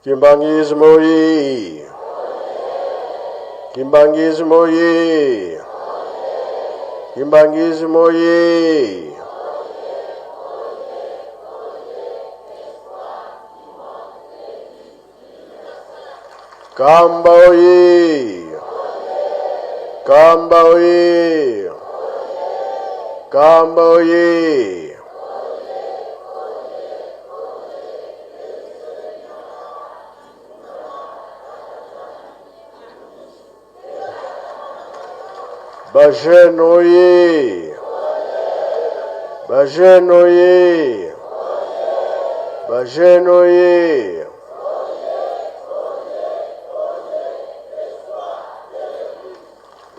Kimbanguisme oye! Kimbanguisme oye! Kimbanguisme oye! Kamba oye! Kamba oye! Kamba oye! Ba jeune oye! Ba jeune oye! Ba jeune oye!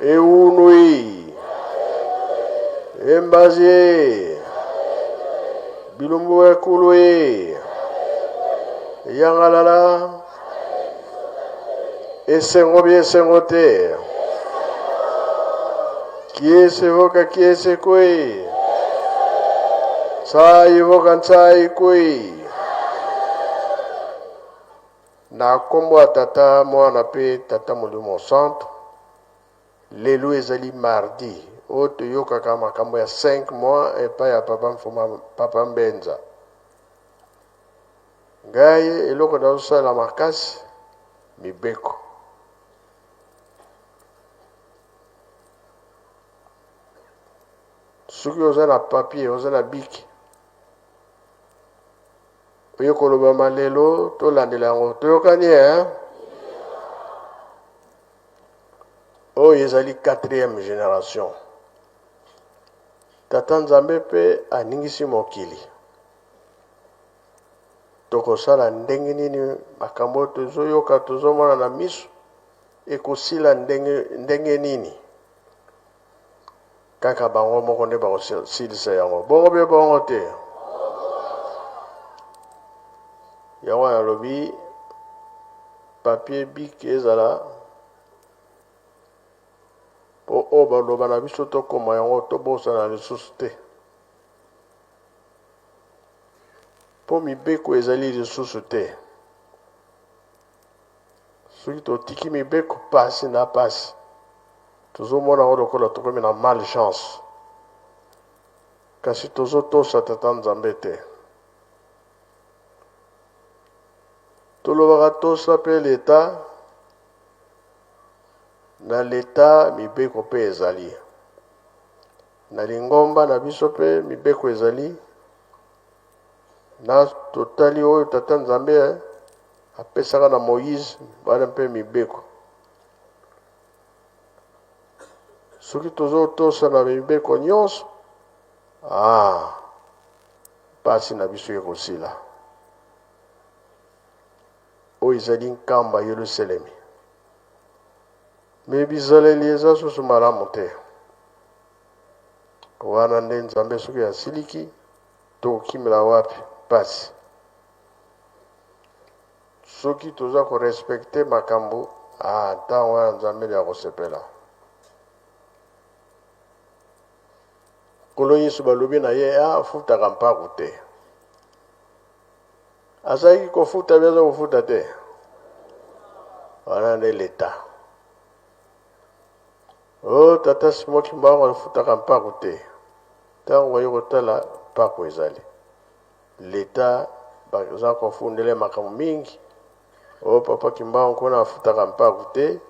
Eunui! Embazie! Bilumbu ekulue! Yangalala! Esengo bi esengo te! Kiese voka kiese kui! Tsai voka ntsai kui! Na nkombo ya Tata, Mwana mpe Tata Molimo Santu, lelo ezali mardi oyo toyokaka makambo ya 5 mois epai ya Papa Mfuma, Papa Mbenza. Ngai eloko nazosala makasi mibeko. Soki oza na papier, oza na bic, Oye kolobama lelo tolandela yango toyokani eh? Oyo ezali quatrième génération. Tata Nzambe mpe aningisi mokili. Tokosala ndenge nini makambo oyo tozoyoka tozomona na miso ekosila ndenge, ndenge nini? Kaka bango moko nde bakosilisa yango. Bongo mpe bongo te. Yango wana alobi papier bic ezala mpo oyo baloba na biso tokoma yango tobosana lisusu te mpo mibeko ezali lisusu te. Soki totiki mibeko pasi na pasi, tozomona yango lokola tokomi na malchance, kasi tozotosa Tata Nzambe te. Tolobaka tosa pe leta, na leta mibeko pe ezali, na lingomba na biso pe mibeko ezali, na totali oyo Tata Nzambe apesaka na Moïse wana mpe mibeko. Soki tozotosa na mibeko nyonso, ah, mpasi na biso ekosila. Oyo ezali nkamba Yelusalemi. Me bizaleli eza susu malamu te. Wana nde Nzambe soki asiliki, tokokimela wapi? Mpasi. Soki toza ko respecter makambo, ah, ntango wana Nzambe nde akosepela. Nkolo Yesu balobi na ye afutaka mpaku te. Azalaki kofuta bi aza kofuta te. Wana nde leta. Oh, tata Simon Kimbangu afutaka mpaku te. Ntango baye kotala mpaku ezali. L'etat baza kofundela ye makambo mingi. Oh papa Kimbangu kuna afutaka mpaku te.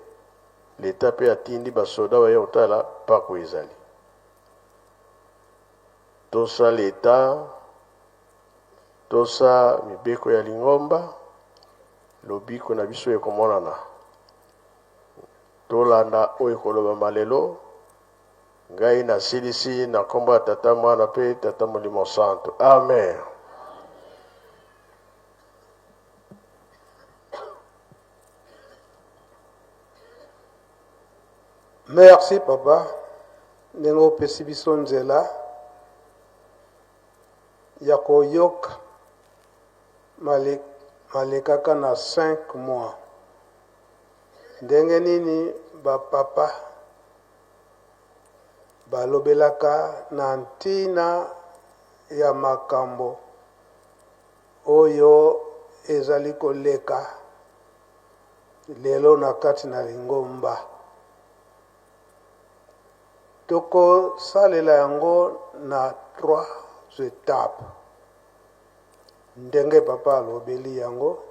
L'etat pe atindi ba soda baye kotala mpaku ezali. Tosa l'etat, tosa mibeko ya lingomba, lobiko na biso ekomonana. Tolanda oyo ekolobama lelo. Ngai nasilisi na nkombo ya Tata, Mwana mpe Tata Molimo Santu. Amen. Merci papa ndenge opesi biso nzela ya koyoka malekaka na 5 mois ndenge nini ba papa Balobelaka na ntina ya makambo oyo ezali koleka. Lelo na kati na lingomba, tokosalela yango na trois étapes. Ndenge papa alobeli yango.